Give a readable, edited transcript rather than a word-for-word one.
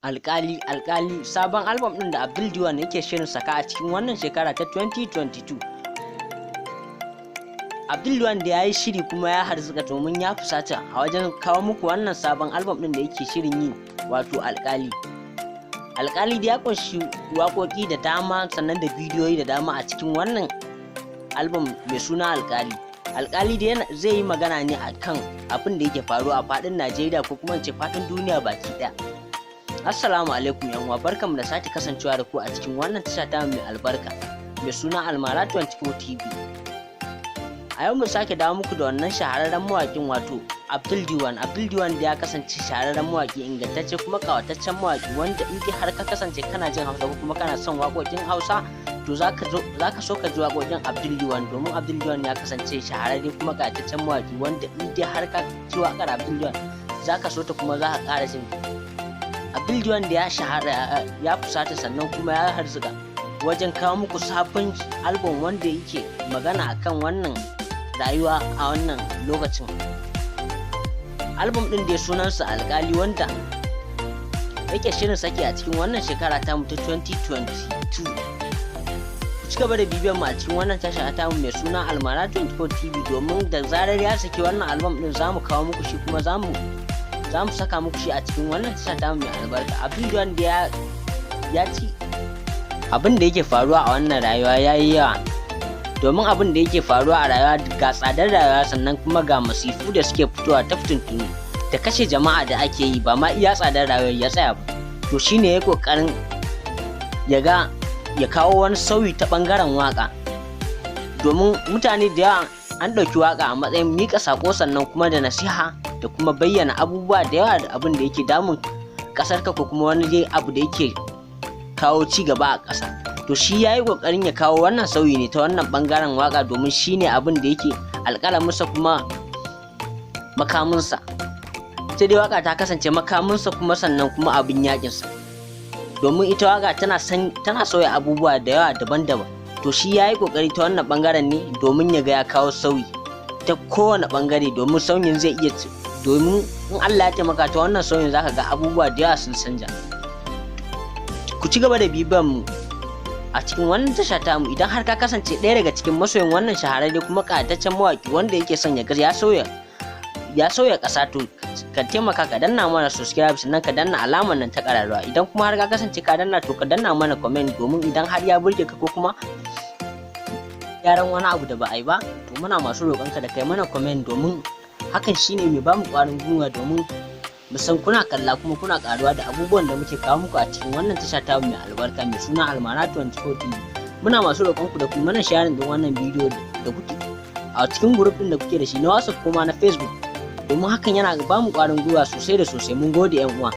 Alƙali Alƙali, sabon album ɗin da Abdul Diwan yake shirin saka a cikin wannan shekara ta 2022. Abdul Diwan da ya yi shiri kuma ya harzuka domin ya fusata a wajen kawo muku wannan sabon album ɗin da yake shirin yi, wato Alƙali. Alƙali da ya ƙunshi waƙoƙi da dama sannan da bidiyoyi da dama a cikin wannan album mai suna Alƙali. Alƙali da zai yi magana ne akan abin da yake faruwa a faɗin Najeriya, ko kuma in ce faɗin duniya baki ɗaya. Assalamu alaikum yan uwa, barkamu da sake kasancewa da ku a cikin wannan tasha ta mai albarka mai suna Almara 24 TV. A yau mun sake dawo muku da wannan shahararren mawaƙin, wato Abdul Diwan. Abdul Diwan da ya kasance shahararren mawaƙi, ingantacce kuma ƙawataccen mawaƙi, wanda in dai har ka kasance kana jin Hausa ko kuma kana son waƙoƙin Hausa, to zaka so ka ji waƙoƙin Abdul Diwan, domin Abdul Diwan ya kasance shahararre kuma ƙawataccen mawaƙi wanda in dai har ka ji waƙar Abdul Diwan, zaka so ta kuma za ka ƙara jin. Abdul Diwan da ya shahara, ya fusata sannan kuma ya harzuka wajen kawo muku sabon album wanda yake magana akan wannan rayuwa a wannan lokacin. Album ɗin da sunansa Alkali, wanda yake shirin saki a cikin wannan shekara ta mu ta 2022. Ku ci gaba da bibiyan mu a cikin wannan tasha ta mu mai suna Almara 24 TV, domin da zarar ya saki wannan album ɗin, za mu kawo muku shi kuma za mu saka muku shi a cikin wannan tasha ta mai albarka. Abdul da ya ci abin da yake faruwa a wannan rayuwa ya yi yawa, domin abin da yake faruwa a rayuwa, ga tsadar rayuwa, sannan kuma ga masifu da suke fitowa ta fitintunu da kashe jama'a da ake yi, ba ma iya tsadar rayuwar ya tsaya ba. To shine ya kokarin ya ga ya kawo wani sauyi ta bangaren waka, domin mutane da yawa an ɗauki waka a matsayin miƙa saƙo, sannan kuma da nasiha, da kuma bayyana abubuwa da yawa da abin da yake damun ƙasar ka, ko kuma wani dai abu da yake kawo ci gaba a ƙasa. To shi ya yi ƙoƙarin ya kawo wannan sauyi ne ta wannan ɓangaren waƙa, domin shi ne abin da yake alƙalaminsa kuma makaminsa. Sai dai waƙa ta kasance makaminsa kuma sannan kuma abin yaƙinsa, domin ita waƙa tana sauya abubuwa da yawa daban-daban. To shi ya yi ƙoƙari ta wannan ɓangaren ne domin ya ga ya kawo sauyi ta kowane ɓangare, domin sauyin zai iya, domin in Allah ya taimaka ta wannan sauyin, zaka ga abubuwa da yawa sun canja. Ku ci gaba da bibiyan mu a cikin wannan tasha tamu. Idan har ka kasance ɗaya daga cikin masoyin wannan shahararre kuma ƙayataccen mawaƙi wanda yake son ya ga ya sauya ƙasa, to ka taimaka ka danna mana subscribe, sannan ka danna alamar nan ta ƙararrawa. Idan kuma har ka kasance ka danna, to ka danna mana comment, domin idan har ya burge ka ko kuma gyaran wani abu da ba a yi ba, to muna masu roƙonka da kai mana comment, domin hakan shine mai bamu ƙwarin gwiwa, domin mu san kuna kalla kuma kuna ƙaruwa da abubuwan da muke kawo muku a cikin wannan tasha ta mai albarka mai suna Almara 24 TV. Muna masu roƙonku da ku mana sharing din wannan bidiyo da kuke a cikin group din da kuke da shi na WhatsApp kuma na Facebook, domin hakan yana ba mu ƙwarin gwiwa sosai da sosai. Mun gode, yan uwa.